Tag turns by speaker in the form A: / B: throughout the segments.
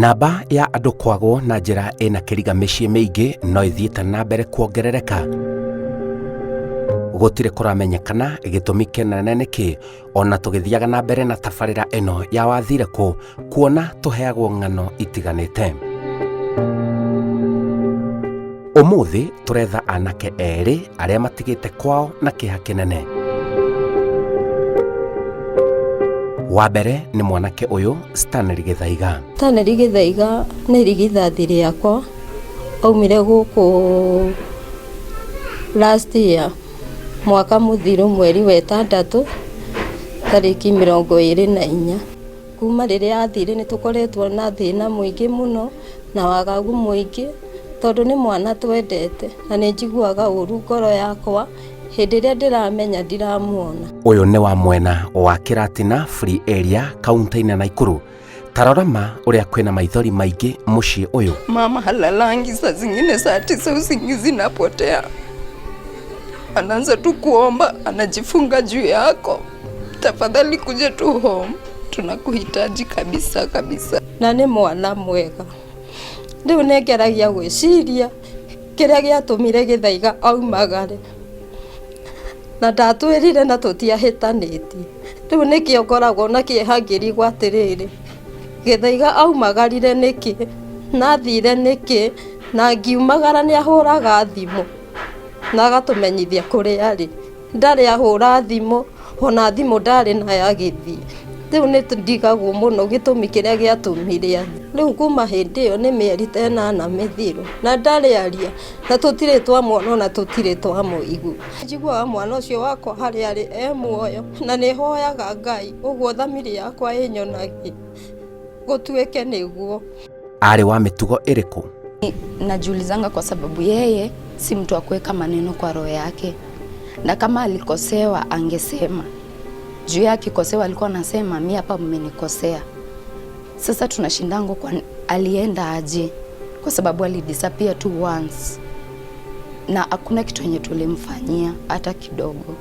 A: Namba ya andũ kwagwo na njĩra ĩna kĩriga mĩciĩ mĩingĩ no ĩthiĩte na mbere kuongerereka. Gũtirĩ kũramenyekana gĩtũmi kĩnene nĩkĩ ona tũgĩthiaga na mbere na tabarĩra ĩno ya wathire kũ kuona tũheagwo ng'ano itiganĩte. Ũmũthĩ tũretha anake erĩ arĩa matigĩte kwao na kĩeha kĩnene. Wa mbere nĩ mwanake ũyũ Stanley Gĩthaiga.
B: Stanley Gĩthaiga nĩ irigithathi rĩakwa, aumire gũkũ last year mwaka mũthiru mweri wa ĩtandatũ tarĩki 24. Kuma rĩrĩa athire nĩ tũkoretwo na thĩna mũingĩ mũno na wagagu mũingĩ tondũ nĩ mwana twendete na nĩ njiguaga ũru ngoro yakwa hĩndĩ ĩrĩa ndĩramenya ndiramuona.
A: Ũyũ nĩ wa mwena wa Kĩratina Free Area kaunti-inĩ ya Naikuru. Ta rora ma ũrĩa kwĩna maithori maingĩ mũciĩ ũyũ.
C: Mama halalangi, saa zingine saa 9 usingizi napotea, anaanza tu kuomba, anajifunga juu yako, tafadhali kuja tu home, tunakuhitaji kabisa kabisa.
B: Na nĩ mwana mwega. Rĩu nĩ ngeragia gwĩciria kĩrĩa gĩatũmire Gĩthaiga aumagare na ndatwĩrire na tũtiahĩtanĩtie. Rĩu nĩkĩo ngoragwo na kĩeha ngĩrigwo atĩrĩrĩ, Gĩthaiga aumagarire nĩkĩ na athire nĩkĩ na ngiumagara nĩ ahũraga thimũ na agatũmenyithia kũrĩa arĩ. Ndarĩ ahũra thimũ ona thimũ ndarĩ nayo agĩthiĩ. Rĩu nĩ ndigagwo mũno gĩtũmi kĩrĩa gĩatũmire athiĩ. Rĩu kuma hĩndĩ ĩyo nĩ mĩeri ta ĩnana mĩthiru na ndarĩ aria na tũtirĩ twamwona ona tũtirĩ twamũigua. Njiguaga mwana ũcio wakwa harĩa arĩ e muoyo na nĩ hoyaga Ngai ũguo thamiri yakwa ĩnyonagie gũtuĩke nĩguo.
A: Arĩ wa mĩtugo ĩrĩkũ?
D: Najiulizanga kwa sababu yeye si mtu wa kuweka maneno kwa roho yake, na kama alikosewa angesema. Juu yake akikosewa alikuwa anasema mi hapa mmenikosea. Sasa tunashindango kwa alienda aje, kwa sababu alidisappear tu once na hakuna kitu yenye tulimfanyia hata kidogo.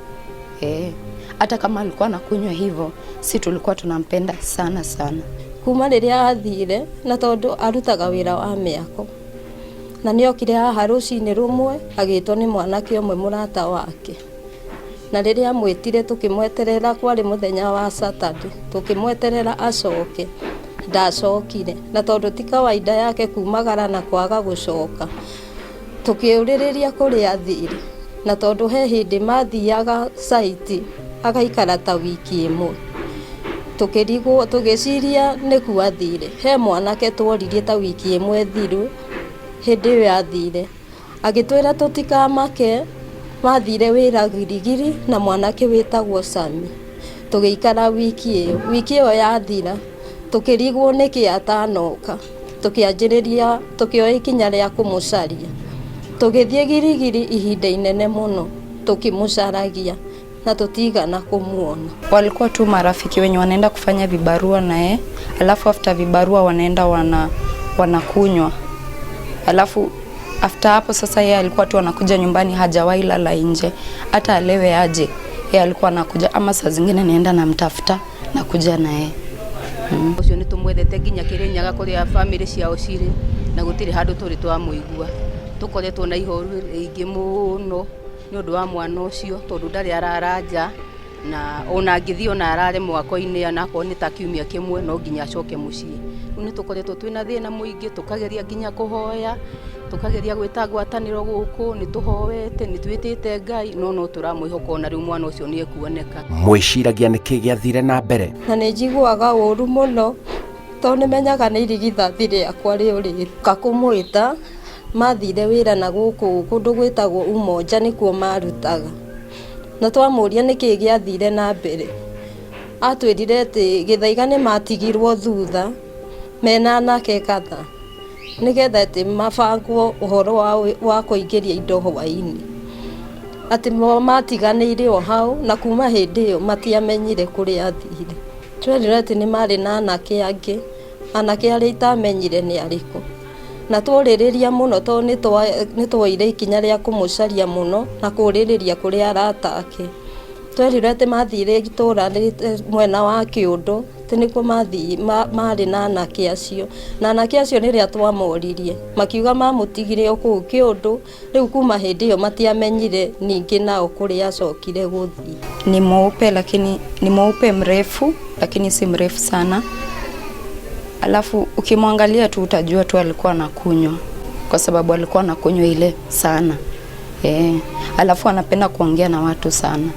D: Hata kama alikuwa anakunywa hivyo, si tulikuwa tunampenda sana sana.
B: Kuma rĩrĩa athire na tondũ arutaga wĩra wa mĩako na nĩ okire haha rũcinĩ rũmwe agĩtwo nĩ mwanake ũmwe mũrata wake, na rĩrĩa amwĩtire tũkĩmweterera, kwarĩ mũthenya wa Saturday, tũkĩmweterera acoke ndacokire, na tondũ ti kawaida yake kumagara na kwaga gũcoka tũkĩũrĩrĩria kũrĩa athire, na tondũ he hĩndĩ mathiaga site agaikara ta wiki ĩmwe tũkĩrigwo tũgĩciria nĩkuo athire. He mwanake tworirie ta wiki ĩmwe thiru hĩndĩ ĩyo athire agĩtwĩra tũtikamake, mathire wĩra Girigiri na mwanake wĩtagwo Sami. Tũgĩikara wiki ĩyo, wiki ĩyo yathira tũkĩrigwo nĩkĩ atanoka, tũkĩanjĩrĩria tũkĩoya ikinya rĩa kũmũcaria, tũgĩthiĩ Girigiri ihinda inene mũno tũkĩmũcaragia na tũtigana kũmuona.
D: Walikuwa tu marafiki wenye wanaenda kufanya vibarua naye, alafu after vibarua wanaenda wanakunywa, alafu after hapo sasa yeye alikuwa tu anakuja nyumbani, hajawahi lala nje, hata alewe aje yeye alikuwa anakuja, ama saa zingine naenda namtafuta nakuja naye.
E: Ũcio nĩ tũmwethete nginya Kĩrĩnyaga kũrĩa bamĩrĩ ciao cirĩ na gũtirĩ handũ tũrĩ twamũigua. Tũkoretwo na ihoru rĩingĩ mũno nĩ ũndũ wa mwana ũcio tondũ ndarĩ arara nja na ona angĩthiĩ ona arare mwako-inĩ onakorwo nĩ ta kiumia kĩmwe no nginya acoke mũciĩ. Rĩu nĩ tũkoretwo twĩna thĩna mũingĩ, tũkageria nginya kũhoya, tũkageria gwĩta ngwatanĩro gũkũ, nĩ tũhoete, nĩ twĩtĩte Ngai, no no tũramwĩhoka ona rĩu mwana ũcio nĩ ekuoneka.
A: Mwĩciragia nĩkĩ gĩathire na mbere?
B: Na nĩ njiguaga ũru mũno tondũ nĩ menyaga nĩ irigithathi rĩakwa rĩũrĩte. Kakũmwĩta mathire wĩra na gũkũ kũndũ gwĩtagwo Umoja nĩkuo marutaga, na twamũria nĩkĩ gĩathire na mbere atwĩrire atĩ Gĩthaiga nĩ matigirwo thutha mena anake kadhaa nĩgetha atĩ mabangwo ũhoro wa kũingĩria indo hwaĩ-inĩ, atĩ matiganĩire o hau na kuma hĩndĩ ĩyo matiamenyire kũrĩa athire. Twerirwo atĩ nĩ marĩ na anake angĩ, anake arĩa itamenyire nĩ arĩkũ, na tworĩrĩria mũno tondũ nĩ tuoire ikinya rĩa kũmũcaria mũno na kũrĩrĩria kũrĩ arata ake. Twerirwo atĩ mathire itũra mwena wa Kĩũndũ Atĩ nĩkuo mathiĩ marĩ na anake acio, na anake acio rĩrĩa twamoririe makiuga mamũtigire o kũu kĩũndũ. Rĩu kuma hĩndĩ ĩyo matiamenyire ningĩ nao kũrĩa acokire gũthiĩ.
C: Ni mweupe, lakini ni mweupe mrefu, lakini si mrefu sana. Alafu ukimwangalia tu utajua tu alikuwa anakunywa, kwa sababu alikuwa anakunywa ile sana. Alafu anapenda kuongea na watu sana,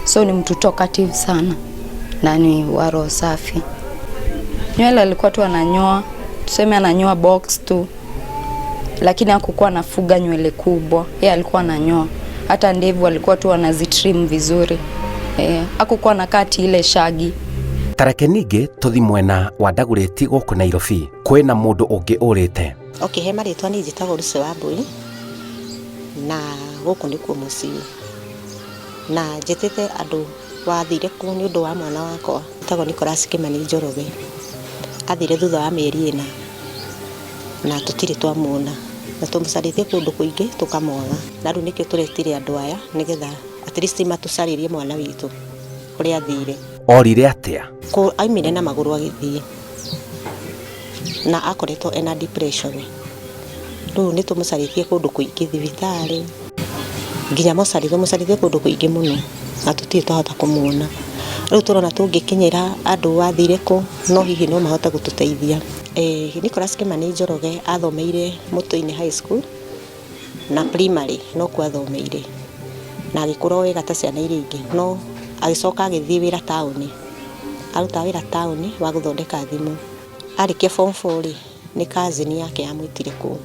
C: so ni mtu talkative sana na ni wa roho safi. Nywele alikuwa tu ananyoa, tuseme ananyoa box tu, lakini hakukuwa anafuga nywele kubwa. Yeye alikuwa ananyoa, hata ndevu alikuwa tu anazitrim vizuri. Hakukuwa na kati ile shaggy.
A: Tareke ningĩ tũthi mwena wa Ndagũrĩti gũkũ Nairobi, kwĩna mũndũ ũngĩ ũrĩte.
F: Okay, he marĩtwa, niĩ njĩtagwo Lucy Wambui na gũkũ nĩkuo mũciĩ, na njĩtĩte andũ wathire kũ nĩ ũndũ wa mwana wakwa wĩtagwo Nicholas Kimani Njoroge. Athire thutha wa mĩeri 4 na tũtirĩ twamuona, na tũmũcarĩtie kũndũ kũingĩ tũkamwaga, na rĩu nĩkĩo tũretire andũ aya nĩgetha at least matũcarĩrie mwana witũ kũrĩa athire.
A: Orire atĩa?
F: Kũ aimire na magũrũ agĩthiĩ, na akoretwo ena depression. Rĩu nĩ tũmũcarĩtie kũndũ kũingĩ, thibitarĩ nginya mocarĩ, tũmũcarĩtie kũndũ kũingĩ mũno na tũtirĩ twahota kũmuona. Rĩu tũrona tũngĩkinyĩra andũ wathire kũ, no hihi no mahote gũtũteithia. Nicholas Kimani Njoroge athomeire Mũtũinĩ High School na primary no kuo athomeire, na agĩkũra o wega ta ciana iria ingĩ, no agĩcoka agĩthiĩ wĩra taũni, arutaga wĩra taũni wa gũthondeka thimũ. Arĩkia form 4 rĩ, nĩ cousin yake yamwĩtire kũu,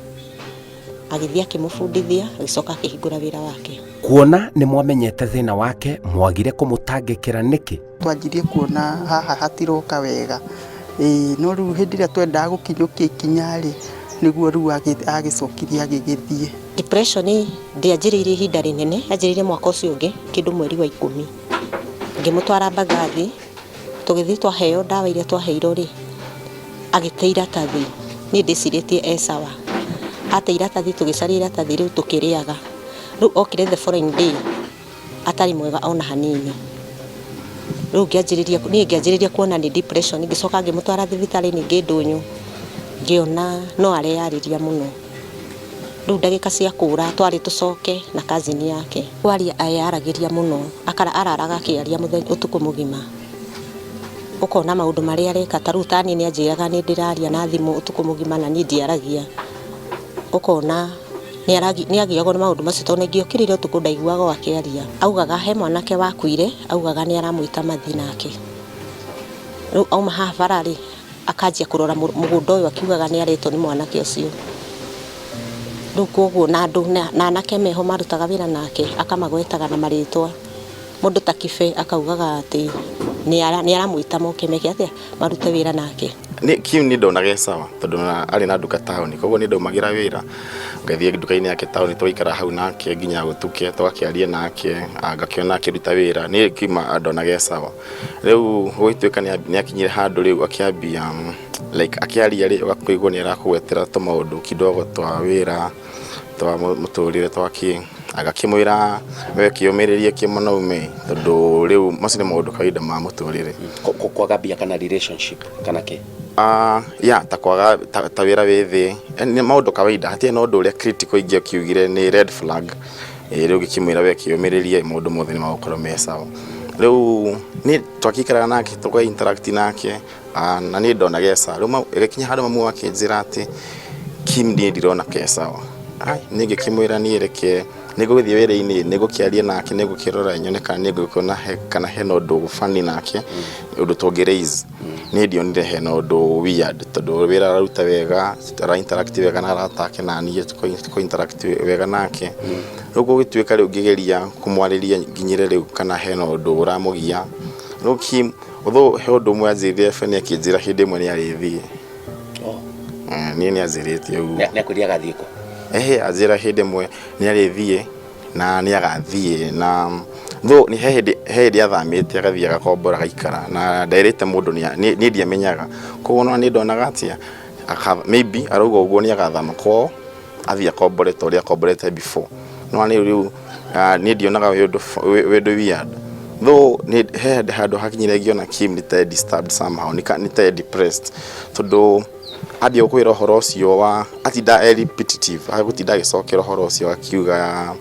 F: agĩthiĩ akĩmũbundithia, agĩcoka akĩhingũra wĩra wake.
A: Kuona nĩ mwamenyete thĩna wake, mwagire kũmũtangĩkĩra nĩkĩ?
G: Twanjirie kuona haha hatiroka wega, ĩĩ, no rĩu hĩndĩ ĩrĩa twendaga gũkinyũkia ikinya rĩ, nĩguo rĩu agĩcokirie agĩgĩthiĩ.
F: Depression ndĩanjĩrĩirie ihinda rĩnene, yanjĩrĩirie mwaka ũcio ũngĩ kĩndũ mweri wa 10. Ngĩmũtwara Mbagathi, tũgĩthiĩ twaheo ndawa iria twaheirwo rĩ, agĩte iratathi. Niĩ ndĩcirĩtie e sawa. Ate iratathi, tũgĩcaria iratathi rĩu tũkĩrĩaga. Rĩu okire the following day atarĩ mwega ona hanini. Rĩu ngĩanjĩrĩria, niĩ ngĩanjĩrĩria kuona nĩ depression, ngĩcoka ngĩmũtwara thibitarĩ ningĩ ndũnyũ, ngĩona no areyarĩria mũno. Rĩu ndagĩka cia kũra twarĩ tũcoke na cousin yake. Kwaria eyaragĩria mũno, akara araraga akĩaria mũthenya ũtukũ mũgima. Ũkona maũndũ marĩa areka, ta rĩu ta niĩ nĩanjĩraga nĩ ndĩraria na thimũ ũtukũ mũgima na niĩ ndiaragia. Ũkona nĩagiagwo nĩ maũndũ macio, tondũ ingĩokĩrire ũtukũ ndaiguaga o akĩaria. Augaga he mwanake wakuire, augaga nĩ aramwĩta mathi nake. Rĩu auma haha bara rĩ, akanjia kũrora mũgũnda ũyũ akiugaga nĩ aretwo nĩ mwanake ũcio. Rĩu koguo na andũ na anake meho marutaga wĩra nake akamagwetaga na marĩtwa. Mũndũ ta Kibe akaugaga atĩ nĩ aramwĩta moke meke atĩa, marute wĩra nake.
H: Nĩ Kim nĩ ndonaga e sawa tondũ arĩ na nduka taũni, koguo nĩ ndaumagĩra wĩra ngathiĩ nduka-inĩ yake taũni, tũgaikara hau nake nginya gũtuke, tũgakĩaria nake, ngakĩona akĩruta wĩra. Niĩ Kim ndonaga e sawa. Rĩu gũgĩtuĩka nĩ akinyire handũ rĩu akĩambia like akĩaria rĩ, ũgakĩigua nĩ arakũgwetera tũmaũndũ kidogo twa wĩra, twa mũtũrĩre, twa kĩ. Agakĩmwĩra we kĩũmĩrĩrie kĩ mwanaume, tondũ rĩu macio nĩ maũndũ kawaida ma mũtũrĩre.
A: Kwaga mbia kana relationship kana kĩ?
H: Ya, ta kwaga ta wĩra wĩ thĩ, nĩ maũndũ kawaida, hatirĩ na ũndũ ũrĩa critical ingĩakiugire nĩ red flag. Rĩu ngĩkĩmwĩra we kĩũmĩrĩrie, maũndũ mothe nĩ magũkorwo me sawa. Rĩu niĩ twakĩikaraga nake, tũka interact nake, na niĩ ndonaga e sawa. Rĩu ĩgĩkinya handũ mamu akĩnjĩra atĩ Kim niĩ ndirona ke sawa. Ai, niĩ ngĩkĩmwĩra niĩ reke nĩngũgĩthiĩ wĩra-inĩ, nĩngũkĩaria nake, nĩngũkĩrora nyone kana nĩngũkĩona kana hena ũndũ funny nake, ũndũ tũngĩ raise. Niĩ ndionire hena ũndũ weird, tondũ wĩra araruta wega, ara interact wega na arata ake, na niĩ tũ interact wega nake. Rĩu gũgĩtuĩka rĩu ngĩgeria kũmwarĩria nginyĩre rĩu kana hena ũndũ ũramũgia. Rĩu Kim, although he ũndũ ũmwe anjĩrire Feni, akĩnjĩra hĩndĩ ĩmwe nĩ arĩthiĩ. Niĩ nĩ anjĩrĩte ũguo.
A: Nĩ akwĩrire agathiĩ kũ?
H: Ehe, anjĩra hĩndĩ ĩmwe nĩ arĩthiĩ na nĩ agathiĩ, na though nĩ he hĩndĩ athamĩte agathiĩ agakombora agaikara, na nderĩte mũndũ niĩ ndiamenyaga. Koguo no niĩ ndonaga atĩa, maybe arauga ũguo nĩ agathama kwao athiĩ akombore ta ũrĩa akomborete before. No niĩ rĩu, niĩ ndionaga wĩ ũndũ weird. Though nĩ he handũ hakinyire ngĩona Kim nĩ ta disturbed somehow, nĩ ta depressed, tondũ ambia gũkwĩra ũhoro ũcio wa atinda e repetitive, agũtinda agĩcokera ũhoro ũcio akiuga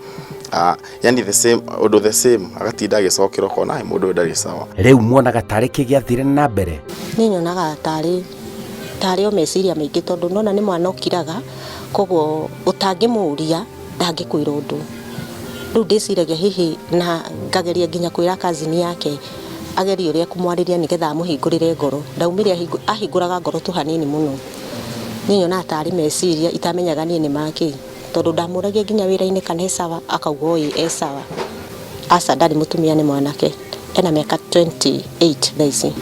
H: yani the same ũndũ, the same, agatinda agĩcokera, ũkona mũndũ ũyũ ndarĩ sawa.
A: Rĩu muonaga tarĩ kĩ gĩathire na mbere?
F: Niĩ nyonaga tarĩ o meciria maingĩ, tondũ nona nĩ mwana ũkiraga, koguo ũtangĩmũria ndangĩkwĩra ũndũ. Rĩu ndĩciragia hihi na ngageria nginya kwĩra cousin yake agerie ũrĩa kũmwarĩria nĩgetha amũhingũrĩre ngoro. Ndaumire ahingũraga ngoro tu hanini mũno. Niĩ nyonaga tarĩ meciria itamenyaga niĩ nĩ makĩ, tondũ ndamũragia nginya wĩra-inĩ kana e sawa, akauga ĩĩ, e sawa. Aca, ndarĩ mũtumia, nĩ mwanake ena mĩaka 28 thaa ici.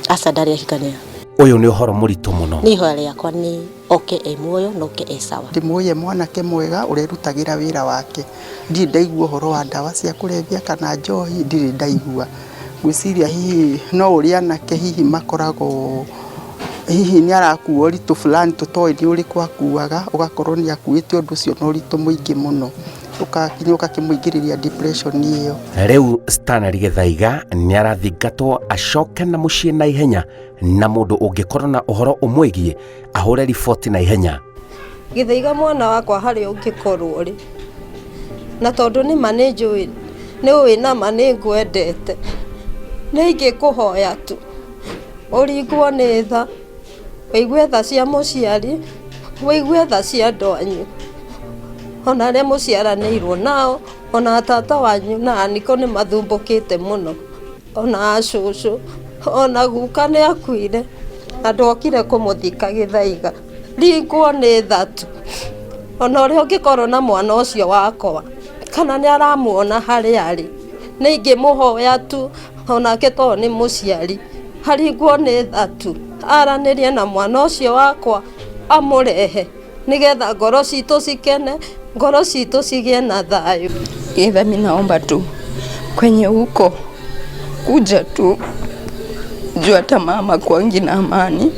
F: Aca, ndarĩ ahikania.
A: Ũyũ nĩ ũhoro mũritũ mũno.
F: Niĩ ihoya rĩakwa nĩ oke e muoyo na oke e sawa.
G: Ndĩmũĩ e mwanake mwega ũrerutagĩra wĩra wake. Ndirĩ ndaigua ũhoro wa ndawa cia kũrebia kana njohi, ndirĩ ndaigua. Ngwĩciria hihi no ũrĩa anake hihi makoragwo, hihi nĩ arakua ũritũ fulani tũtoĩ nĩ ũrĩkũ akuaga, ũgakorwo nĩ akuĩte ũndũ ũcio na ũritũ mũingĩ mũno, ũgakinya ũgakĩmũingĩrĩria depression ĩyo.
A: Rĩu Stanley Gĩthaiga nĩ arathingatwo acoke na mũciĩ na ihenya, na mũndũ ũngĩkorwo na ũhoro ũmwĩgiĩ ahũre riboti na ihenya.
B: Gĩthaiga, mwana wakwa, harĩa ũngĩkorwo rĩ, na tondũ nĩ ma nĩ njũĩ nĩ ũĩ na ma nĩ ngwendete, nĩ ingĩkũhoya tu ũringwo nĩ tha, ũigue tha cia mũciari, ũigue tha cia andũ anyu, ona arĩa mũciaranĩirwo nao, ona tata wanyu na aniko nĩ mathumbũkĩte mũno, ona acũcũ, ona guka nĩ akuire na ndokire kũmũthika. Gĩthaiga, ringwo nĩ tha tu, ona ũrĩa ũngĩkorwo na mwana ũcio wakwa kana nĩ aramuona harĩa arĩ, nĩ ingĩmũhoya tu onake tondũ nĩ mũciari, haringwo nĩ tha tu, aranĩrie na mwana ũcio wakwa, amũrehe nĩgetha ngoro citũ cikene, ngoro citũ cigĩe na thayũ.
C: Either mi naomba tu kwenye huko kuja tu juu hata mama kwangi na amani.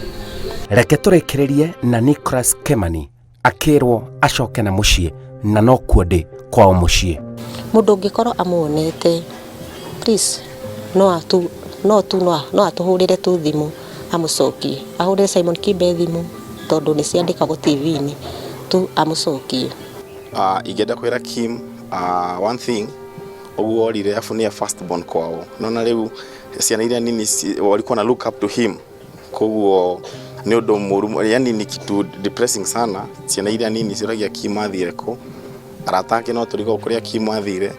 A: Reke tũrĩkĩrĩrie na Nicholas Kimani akĩrwo acoke na mũciĩ, na no kuo ndĩ kwao mũciĩ.
F: Mũndũ ũngĩkorwo amuonete, please, no atu no tu no no atũhũrĩre tu thimũ amũcokie, ahũrĩre Simon Kibe thimũ, tondũ nĩ ciandĩkagwo TV-inĩ tu, amũcokie.
H: Ingĩenda kwĩra Kim one thing, ũguo orire abu nĩye first born kwao, nona rĩu ciana iria nini walikuwa na look up to him, koguo nĩ ũndũ mũru, yani ni kitu depressing sana. Ciana iria nini ciũragia Kim athire kũ, arata ake no tũrigwo kũrĩa Kim athire.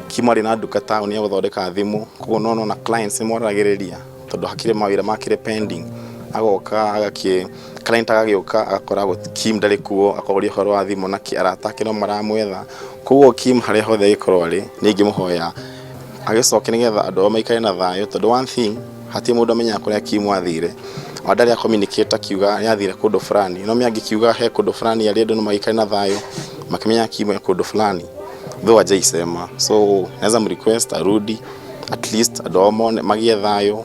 H: Kim arĩ na nduka taũni ya gũthondeka thimũ, koguo no nona clients nĩ moragĩrĩria tondũ hakĩrĩ mawĩra makĩrĩ pending, agoka agakĩ client agagĩũka agakora Kim ndarĩ kuo, akoria ũhoro wa thimũ na arata ake no maramwetha. Koguo Kim harĩa hothe agĩkorwo arĩ, nĩ ingĩmũhoya agĩcoke nĩgetha andũ ao maikare na thayũ, tondũ one thing, hatirĩ mũndũ amenyaga kũrĩa Kim athire. Ona ndarĩ communicate akiuga nĩ athire kũndũ fulani, no angĩkiuga he kũndũ fulani arĩ, andũ no magĩikare na thayũ makĩmenyaga Kim e kũndũ fulani, though hajaisema. So naweza mrequest arudi, at least andũ ao mone magĩe thayũ,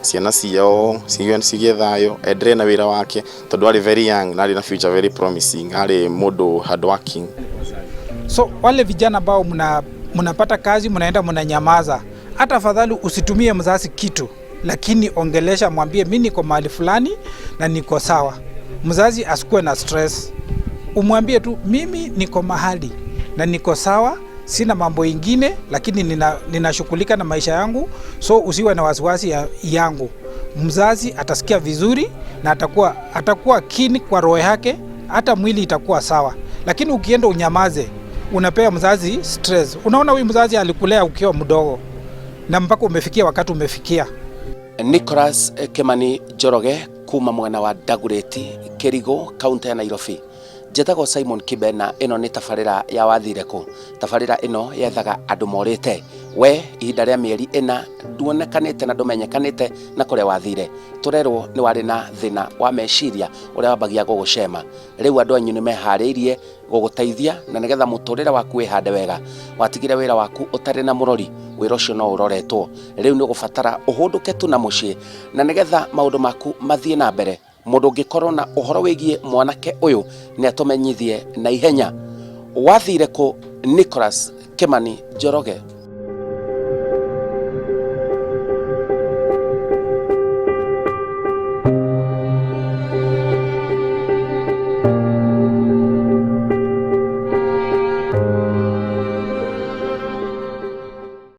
H: ciana ciao cigue cigĩe thayũ, endelee na wĩra wake, tondũ arĩ very young na arĩ na future very promising, arĩ mũndũ hard working.
I: So wale vijana ambao mnapata kazi, mnaenda mnanyamaza, hata afadhali usitumie mzazi kitu, lakini ongelesha, mwambie mi niko mahali fulani na niko sawa. Mzazi asikuwe na stress, umwambie tu mimi niko mahali na niko sawa, sina mambo ingine, lakini ninashughulika na maisha yangu, so usiwe na wasiwasi yangu. Mzazi atasikia vizuri na atakuwa keen kwa roho yake, hata mwili itakuwa sawa. Lakini ukienda unyamaze, unapea mzazi stress. Unaona huyu mzazi alikulea ukiwa mdogo na mpaka umefikia wakati umefikia.
A: Nicholas Kimani Njoroge kuma mwena wa Dagoretti, Kirigo, kaunti ya Nairobi. Njĩtagwo Simon Kibe na ĩno nĩ tabarĩra ya Wathire Kũ. Tabarĩra ĩno yethaga andũ morĩte. We ihinda rĩa mĩeri 4 nduonekanĩte na ndũmenyekanĩte na kũrĩa wathire. Tũrerwo nĩ warĩ na thĩna wa meciria ũrĩa wambagia gũgũcema. Rĩu andũ anyu nĩ meharĩirie gũgũteithia na nĩgetha mũtũrĩre waku wĩhande wega. Watigire wĩra waku ũtarĩ na mũrori, wĩra ũcio no ũroretwo. Rĩu nĩ ũgũbatara ũhũndũke tu na mũciĩ na nĩgetha maũndũ maku mathiĩ na mbere. Mũndũ ũngĩkorwo na ũhoro wĩgiĩ mwanake ũyũ nĩ atũmenyithie na ihenya. Wathire kũ, Nicholas Kimani Njoroge?